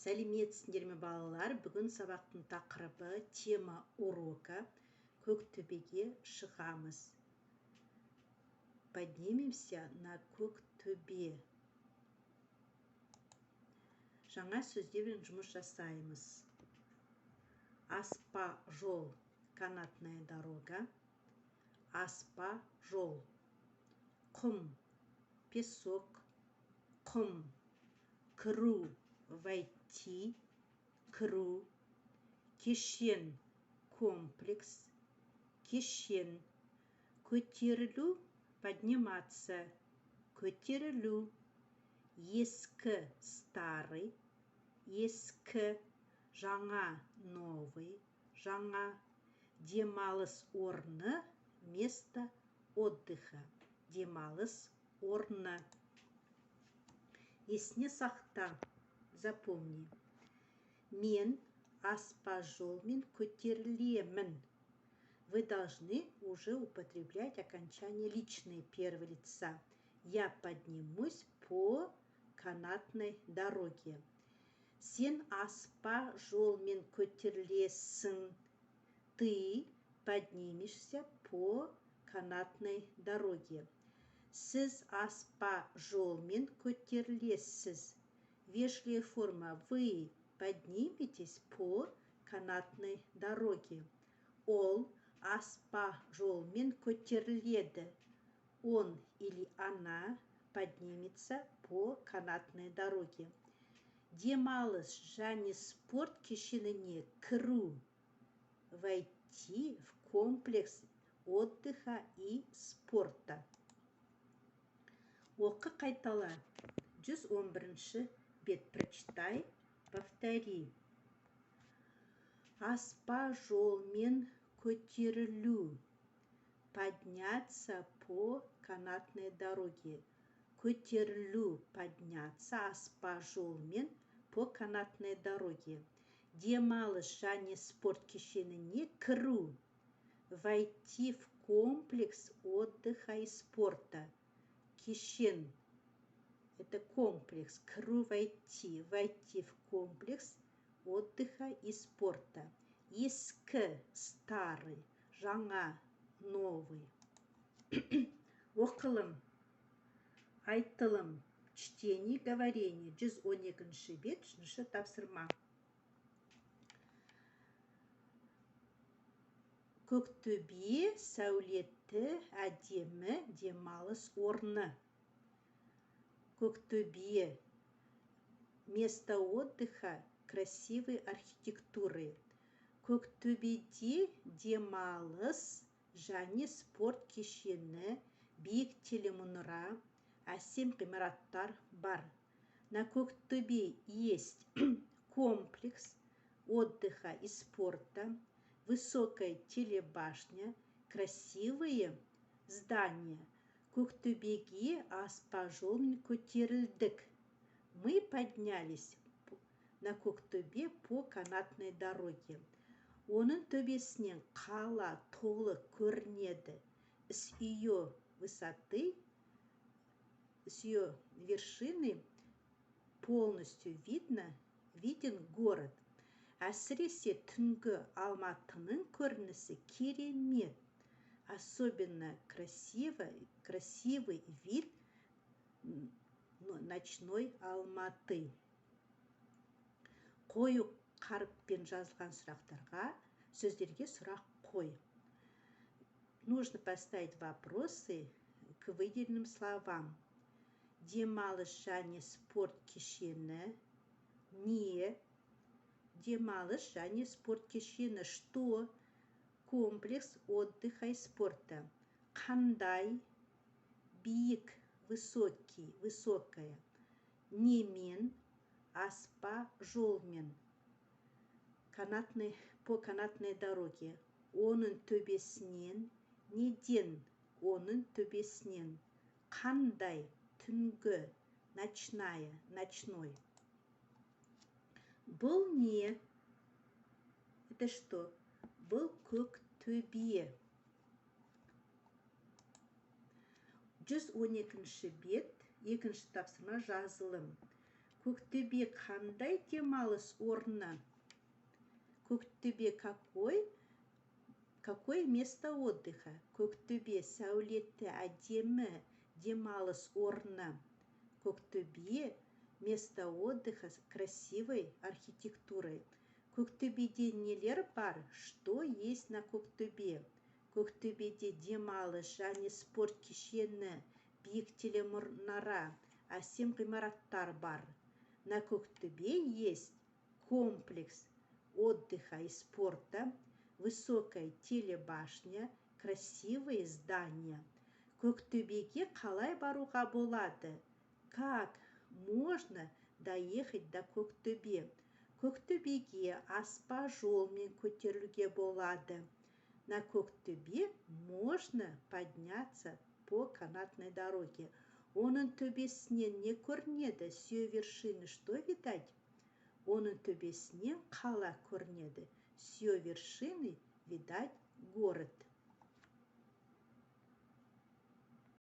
Сәлеметсіңдер ме, балалар? Бүгін сабақтың тақырыбы, тема урока: Көктөбеге шығамыз. Поднимемся на Көктөбе. Жаңа сөздермен жұмыс жасаймыз. Аспа жол — канатная дорога. Аспа жол. Құм — песок. Құм. Кіру — войти. Кіру. Кешен — комплекс. Кешен. Көтерілу — подниматься. Көтерілу. Ескі — старый. Ескі. Жаңа — новый. Жаңа. Демалыс орны — место отдыха. Демалыс орны. Есіне сақта — запомни. Мен аспа жолмен көтерілемін. Вы должны уже употреблять окончание личные первого лица. Я поднимусь по канатной дороге. Сен аспа жолмен көтерілесің. Ты поднимешься по канатной дороге. Сіз аспа жолмен көтерілесіз. Вежливая форма: вы подниметесь по канатной дороге. Ол аспа жолмен көтеріледі. Он или она поднимется по канатной дороге. Демалыс және спорт кешеніне кіру — войти в комплекс отдыха и спорта. Оқы, қайтала. 111 бет. Прочитай, повтори. Аспа жолмен көтерілу — подняться по канатной дороге. Көтерілу — подняться, аспа жолмен — по канатной дороге. Демалыс және спорт кешеніне кіру — войти в комплекс отдыха и спорта. Кешен — это комплекс. Кіру — войти. Войти в комплекс отдыха и спорта. Ескі — старый, жаңа — новый. Оқылым, айтылым — чтение, говорение. 112 бет, үшінші тапсырма. Көктөбе — сәулетті, әдемі демалыс орны. Көктөбе — место отдыха красивой архитектуры. Көктөбеде демалыс және спорт кешені, биік телемұнара, әсем ғимараттар бар. На Көктөбе есть комплекс отдыха и спорта, высокая телебашня, красивые здания. Көктөбеге аспа жолмен көтерілдік. Мы поднялись на Көктөбе по канатной дороге. Оның төбесінен қала толық көрінеді. С ее высоты, с ее вершины полностью виден город. Әсіресе түнгі Алматының көрінісі керемет. Особенно красивый вид ночной Алматы. Қою қаріппен жазылған сұрақтарға, сөздерге сұрақ қой. Нужно поставить вопросы к выделенным словам. Демалыс және спорт кешені не? Демалыс және спорт кешені — что? Комплекс отдыха и спорта. Қандай? Биік — высокий, высокая. Немен? Аспа жолмен. Канатный, по канатной дороге. Оның төбесінен неден? Оның төбесінен. Қандай? Түнгі — ночная, ночной. Бұл не? Это что? Бұл Көктөбе. 112 бет, екінші тапсырма, жазылым. Көктөбе қандай демалыс орны? Көктөбе какое место отдыха? Көктөбе сәулетті, әдемі демалыс орны. Көктөбе — место отдыха с красивой архитектурой. Көктөбеде нелер бар? Что есть на Көктөбе? Көктөбеде демалыс және спорт кешені, биік телемұнара, әсем ғимараттар бар. На Көктөбе есть комплекс отдыха и спорта, высокая телебашня, красивые здания. Көктөбеге қалай баруға болады? Как можно доехать до Көктөбе? Көктөбеге аспа жолмен көтерілуге болады. На Көктөбе можно подняться по канатной дороге. Оның төбесінен не көрінеді? С ее вершины что видать? Оның төбесінен қала көрінеді. С ее вершины видать город.